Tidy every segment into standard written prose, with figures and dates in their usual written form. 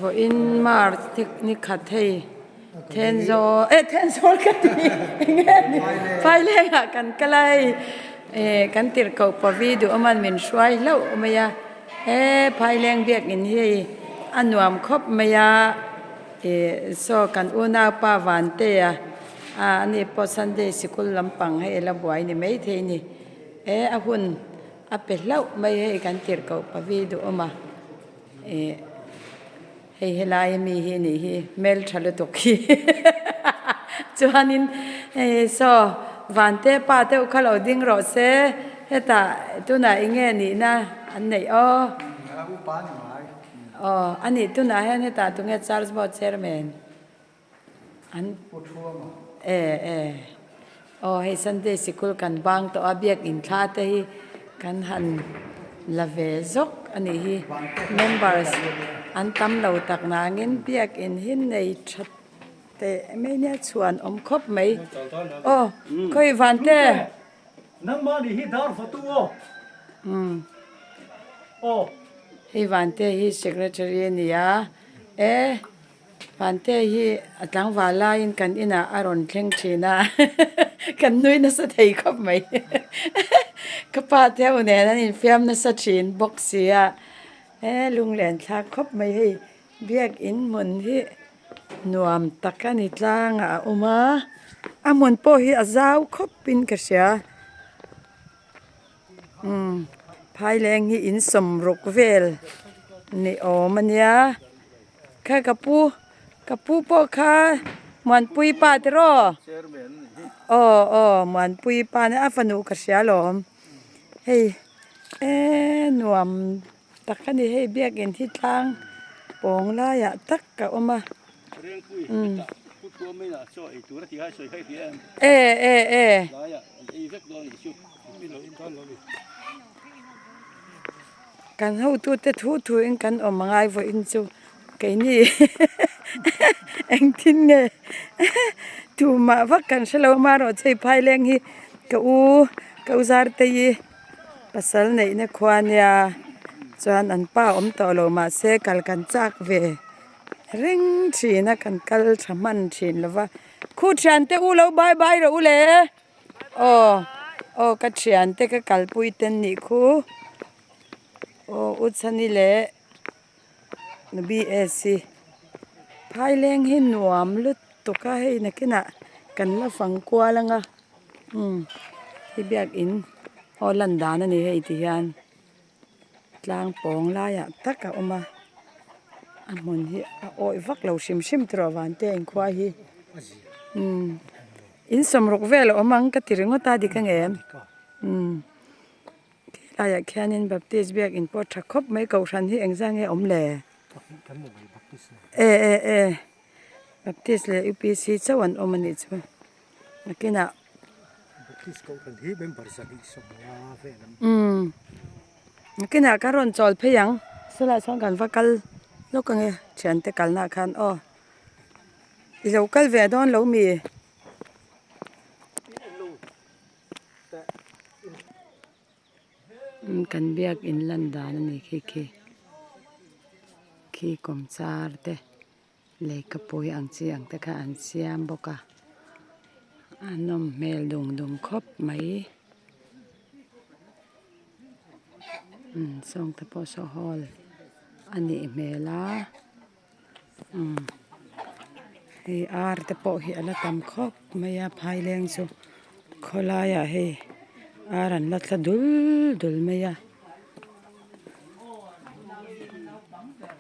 Vawiin March ni khat hei Thenzawl eh Thenzawl ka ti enge ni Phaileng ah kan kal a hei eh kan tirhkoh pavi duhawm an min hruai hlauh mai a he Phaileng biakinn hi hei a nuam khawp mai a ih saw kan unaupa Vantea a ani pawh Sunday sikul lampang hei a la buai ni maithei a ni he a hun a pe hlauh mai hei kan tirhkoh pavi duhawm a. Ih hei helai ami hi nih hi hmeltha lutuk hi chuanin hei saw vante pa deuh kha lo ding rawh se hetah tunah eng nge nihna an neih aw aw a nih tunah hian hetah tunge church board chairman. An e e aw hei Sunday sikul kan bang tawh a biakin thla te hi kan han la ve zawk a nih hi members an tam lo tak nangin biakin hi nei tha teh mai nia chhuan awm khawp mai aw khawi van te. Nangmah nih hi dar fatu aw. Aw. Hei Vante hi secretary a ni a e. Vante hi a tlangval laiin kan inah a rawn thleng thin a, kan nui nasa thei khawp mai. Ka pa te ho nen an infiam nasa thin bawk si a, he lunglen thlak khawp mai hei biakin hmun hi nuam tak a ni tlangah a awm a, a hmun pawh hi a zau khawpin ka hria. Umm phaileng hi in sawmruk vel ni awm a nia kha ka pu ka pu pawh kha Muanpui pa te raw aw aw Muanpui pa nia a fanu ka hria alawm hei eee nuam tak a ni hei biakin hi tlang pawng laiah tak a awm a umm e e e. Kan hotute thu thu in kan awm angai vawiin chu keini engtin nge tumah vak kan hrelo amaherawhchu hei phaileng hi ka u ka u Zartei pasal neihna khua ania chuan an pa awm tawh lo mahse kal kan chak ve reng thin a kan kal tha hman thin lova khu thiante u lo bye bye rawh u le. Aw aw ka thiante ka kalpui te an nih khu aw u chhani leh B_S hi phaileng hi nuam lutuk a hei nakinah kan la fang kual ang a umm hi biakin aw lan dan a ni hei ti hian tlang pawng laiah tak a awm a a hmun hi a awih vak lo hrim hrim tur a vante a inkhua hi umm. In sawmruk vel a awm ang ka ti ringawt a dik ang em? Umm khilaiah khianin Baptist biak in pawh tha khawp mai kohhran hi engzah nge awm le? E e e Baptist leh UPC chauh an awm a nih chu nakinah umm nakinah ka rawn chawl phei ang sawlaiah sawn kan va kal lawk ang e thiante kalnaah khan aw. I lo kal ve dawn lo mi? Kan biak in lan dan a ni khi khi. Khi kawmchar te lehkhapuii ang chi ang te kha an siam bawk a. A nawm hmel dung dung khawp mai. Sawng te pawh saw hall a nih hmel a. Umm hei ar te pawh hi a la tam khawp mai a phaileng chu khawlaiah hei ar an la thla dul dul mai a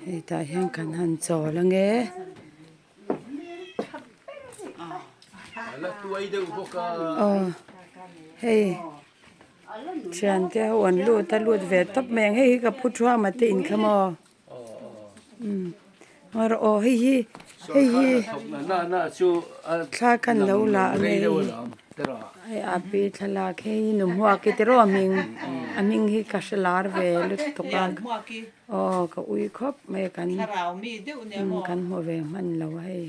hei tah hian kan han chawl ange. Aw hei. Thiante ho an lut a lut ve tawp mai ang hei hi ka pu thuama te in kha maw. Aw hei hi hei hi thla khan lo la a ni hei a pi thlalak hei hi nu hmuak i tiraw a hming a hming hi ka hre lar ve lutuk a aw ka ui khawp mai a kan kan hmu ve hman lo a hei.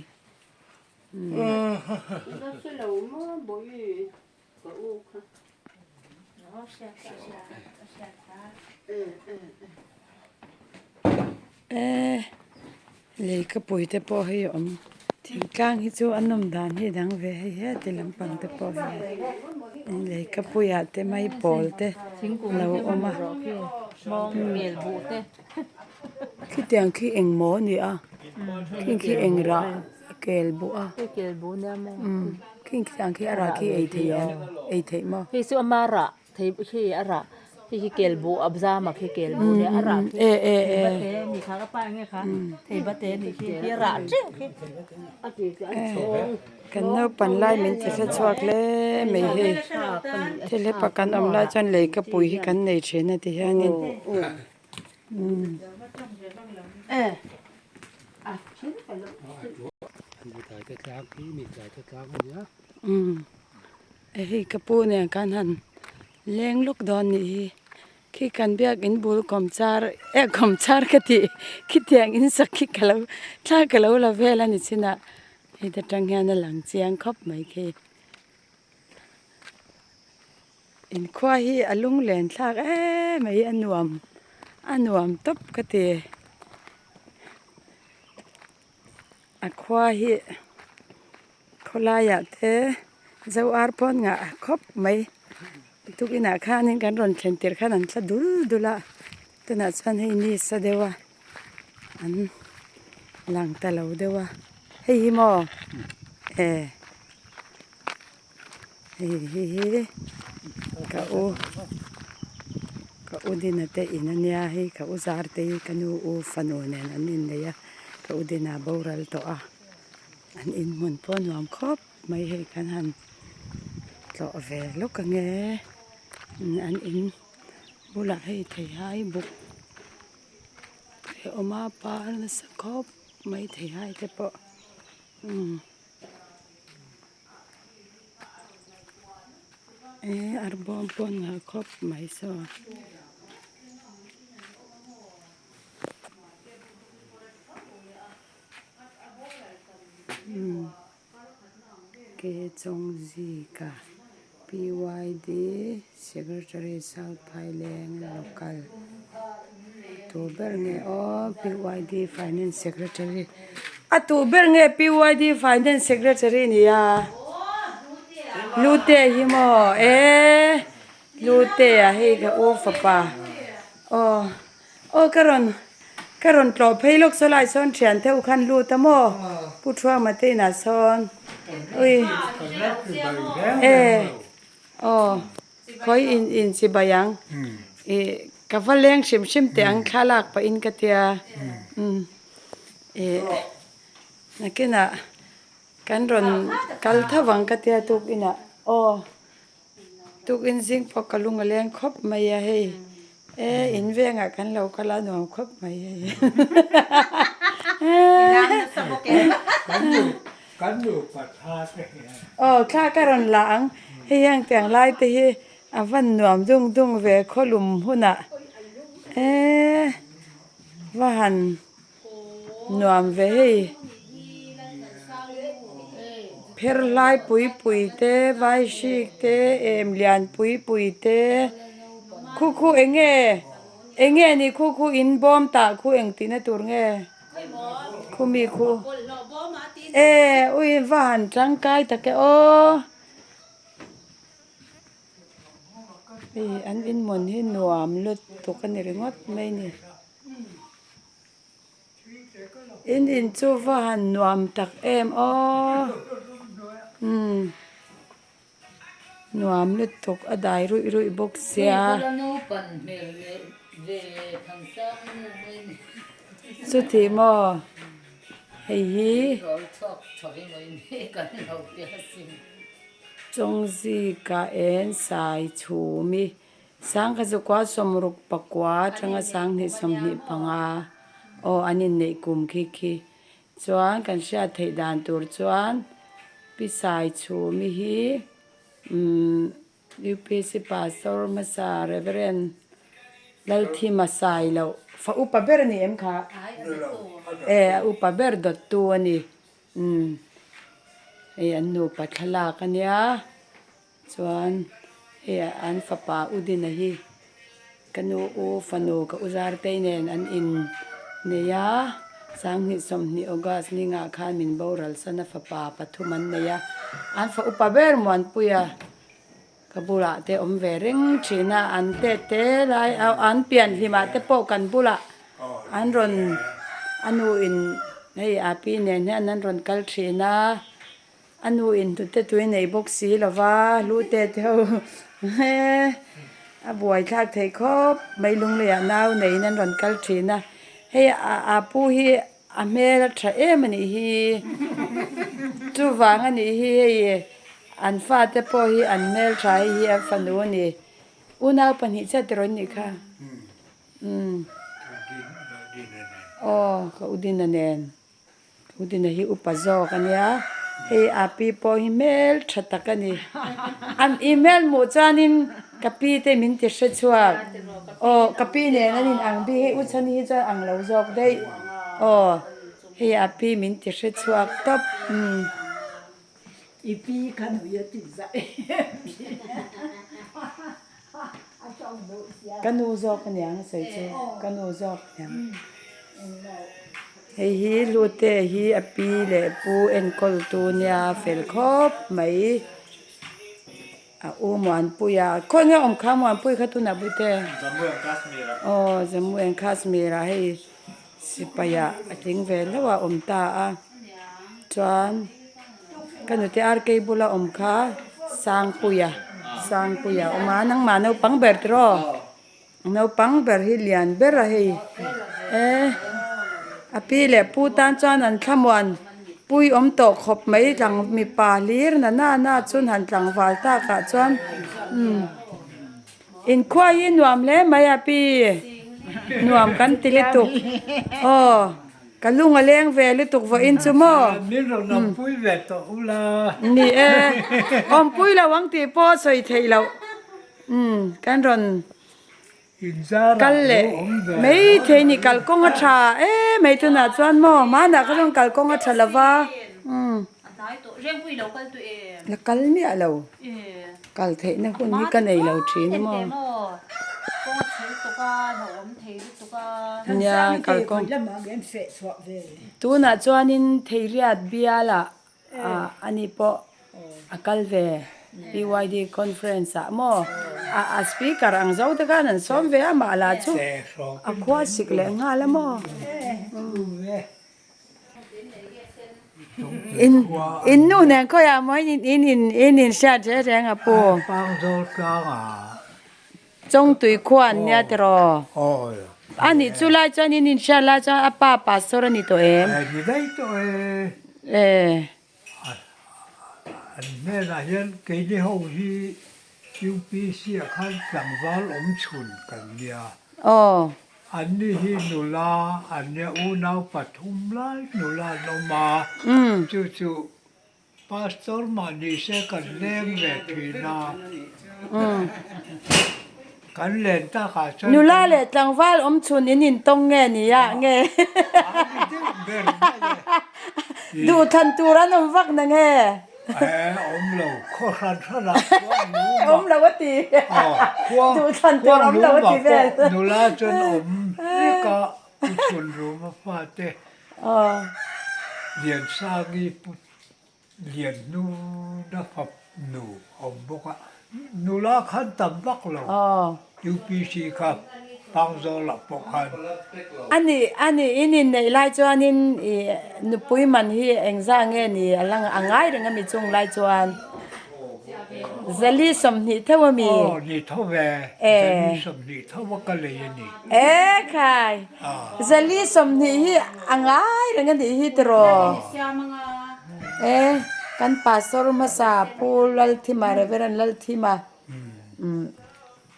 Leikapui te pawh hei a awm thingtlang hi chu a nawm dan hi a dang ve hei heti lampang te pawh hi leikapui ah te maipawl te a lo awm a khitiang khi eng maw a ni a khing khi eng rah kel buh a khing khitiang khi a rah khi ei theih em ei theih maw. Thei khi a rah hei hi kel buh a zam a khi kel buh nia a rah khi thei bate a ni kha ka pa enge kha thei bate a nih khi khi a rah teuh khi Kan naupan lai min ti hre chhuak hle mai hei thil hepa kan awm lai chuan lei ka pui hi kan nei thin a ti hianin umm. Hei ka pu nen khan han leng lawk dawn nih hi khi kan biakin bul kawmchar eh kawmchar ka tih khitiang in sak khi ka lo thla ka lo la vel a ni chin ah heta tang hian a lang chiang khawp mai khi inkhua hi a lunglen thlak em mai a nuam a nuam tawp ka ti a khua hi. Khawlaiah te zo ar pawn ngah khawp mai tukinah khanin kan rawn thlen tirh khan an tla dul dul a tunah chuan hei ni sa deuh a an lang ta lo deuh a hei hi maw e hei hi hi ka u ka u dina te in ania hei ka u zar te hi ka nu u fanu nen an innei a ka u dina boral tawh a. An inhmun pawh a nuam khawp mai hei kan han tlawh ve lawk ang e an in bulah hei theihai buk a awm a par nasa khawp mai theihai te pawh umm eh arbawm pawh a nghah khawp mai saw. Ke Chawngzika PYD Secretary South Phaileng Local tu ber nge aw PYD Finance Secretary a tu ber nge PYD Finance Secretary nia Lute hi maw e Lute a hei ka u fapa aw. Aw ka rawn ka rawn tlawh phei lawk saw lai sawn thian theuh khan lut a maw Pu Thuama te inah sawn ui e aw khawi in in chibai ang ih ka va leng hrim hrim teh ang thlalak pahin ka tia umm ih nakinah kan rawn kal tho ang ka tia tukinah aw. Tukin zing pawh ka lung a leng khawp mai a hei e in vengah kan lo kal a nuam khawp mai hei aw thla ka rawn la ang hei heng tiang lai te hi a van nuam dung dung ve khawlum hunah e va han. Nuam ve hei. Pher hlai pui pui te vai hrik te em lian pui pui te khu khu eng nge eng nge ni khu khu in bawm tah khu eng tihna tur nge khu mi khu e ui va han tangkai tak e aw. Hei an inhmun hi nuam lutuk a ni ringawt mai a ni. In in chu va han nuam tak em aw umm nuam lutuk a dai ruih ruih bawk sia chuti maw hei hi. Chawngzika en sai chhumi Sangkhat zakua sawmruk pakua atanga sanghnih 25 aw an inneih kum khi khi chuan kan hriat theih dan tur chuan Pi Sai Chhumi hi umm UPC Pastor hmasa Reverend Lalthima Sai loh fa upa ber a ni em kha? E a upa ber dawttu a ni umm hei an nupa thlalak a nia. Chuan hei an fapa U Dina hi ka nu u fanu ka u Zartei nen an in nei a. Sanghnih 20 August ningah khan min boral san a fapa pathum an nei a, an fa upa ber Muanpuia ka bulah te awm ve reng thin a, an tet te lai a an pian hlimah te pawh kan bulah an rawn a nu in hei a pi nen hian an rawn kal thin a. A nu in hnute tui nei bawk si lo va, lu te te ho he a buai thlak thei khawp mai lungleiah nau neiin an rawn kal thin a, hei a pu hi a hmel a tha em a nih hi, chuvang a nih hi hei an fate pawh hi an hmel tha hei hi a fanu a ni, unau pahnih chiah tiraw an nih kha umm aw ka u Dina nen. Udina hi upa zawk a nia, hei a pi pawh hi hmel tha tak a ni. An i hmel hmuh chuanin ka pi te min ti hre chhuak. Aw ka pi nen an in ang bik hei u chhani hi chuan ang lo zawk daih. Aw hei a pi min ti hre chhuak tawp umm. I pi kha nui a ti zah em Ka nu zawk aniang a sawi chu ka nu zawk aniang. Hei hi Hlute hi a pi leh pu enkawl tu nia fel khawp mai. A u Muanpuia khawi nge awm kha Muanpui kha tunah Bute? Jammu and Kashmir ah. Aw Jammu and Kashmir ah hei sipai ah a tling ve hlauh a awm ta a chuan ka nute RK bula awm kha Sangpuia Sangpuia a awm a nangmah naupang ber tiraw? Naupang ber hi lian ber a hei e a pi leh pu tan chuan an thlamuan pui awm tawh khawp mai tlang mipa hlir na na na chuan han tlangval takah chuan umm inkhua hi nuam hle mai a pi nuam kan ti lutuk aw ka lung a leng ve lutuk vawiin chu maw Min rawn awmpui ve tawh ula. Ni e awmpui lo ang tih pawh sawi theih loh. Umm kan rawn kal leh mai thei ni kalkawng a tha em mai tunah chuan maw hmanah kha chuan kalkawng a tha lo va umm la kal miah lo kal theihna hun hi ka nei lo thin a maw nia kalkawng tunah chuanin Theiriat bialah Ah ani pawh a kal ve PYD conference ah maw a a speaker ang zo te khan an sawm ve a mah lah chu a khua sik leh nghal a maw in in nu nen khawiah maw in in in in in hriat reng reng a pu Chawngtui khua an nia tiraw a nih chu lai chuan in inhriat lai chuan a pa pastor a ni tawh em? Ni daih tawh e. E. An hnenah hian keini ho hi UPC ah khan tlangval awm chhun kan nia. Aw. Anni hi nula an nia unau pathum lai nula an awm a. Chu chu Pastor mah ni se kan leng ve thin a, kan len takah chuan Nula leh tlangval awm chhun in intawng nge ni a nge? Ber mai e. Duhthlan tur an awm vak na nge? E awm lo, khaw hran hran ah khuang lu mah. Awm lo a ti. Duhthlan tur awm lo a ti vel. Nula chuan awm vek a, Pu Chhunruma fate Liansangi Pu Lianhnuna fap nu a awm bawk a, nula khan tam vak lo UPC kha Pangzawlah pawh khan. A nih a nih in inneih lai chuanin ih nupui man hi engzah nge ni a la a ngai reng a mi chung lai chuan Zali 20 theuh a mi? Aw ni tho ve, Zali 20 tho a ka lei a ni. E khai, Zali 20 hi a ngai reng a nih hi tiraw? E kan pastor hmasa Pu Lalthima, Reverend Lalthima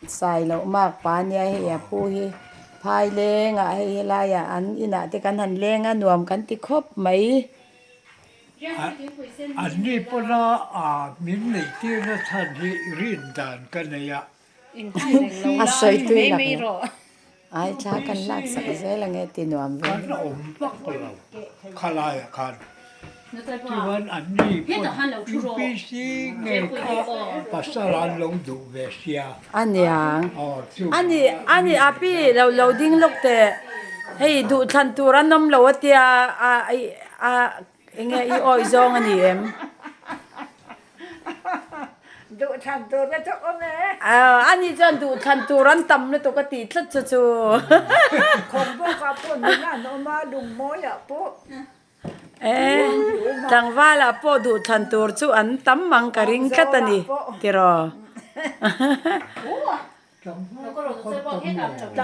sai loh mak pa nia hei a pu hi phai lengah hei helaiah an inah te kan han leng a nuam kan ti khawp mai. Anni pawna min neihtirna chhan hi rin dan ka nei a. A sawi tui lak lo. Ai thla kan lak sak zel ange ti nuam ve. Kan awm vak lo khalaiah khan. Chuan anni pawn UPC ngei kha pasal an lo duh ve sia. Aniang. Ani ani api lo lo ding lawk teh. Hei duhthlan tur an awm lo a tia a a enge i awih zawng a ni em? Duhthlan tur te chu awm e. A ni chuan duhthlan tur an tam lutuk a tih tlat chu chu. Khawngbawkah pawh nula an awm a, lungmawiah pawh. E, tlangvalah pawh duhthlan tur chu an tam ang ka ring tlat a ni tiraw. Tlangval pawh kan tam lo.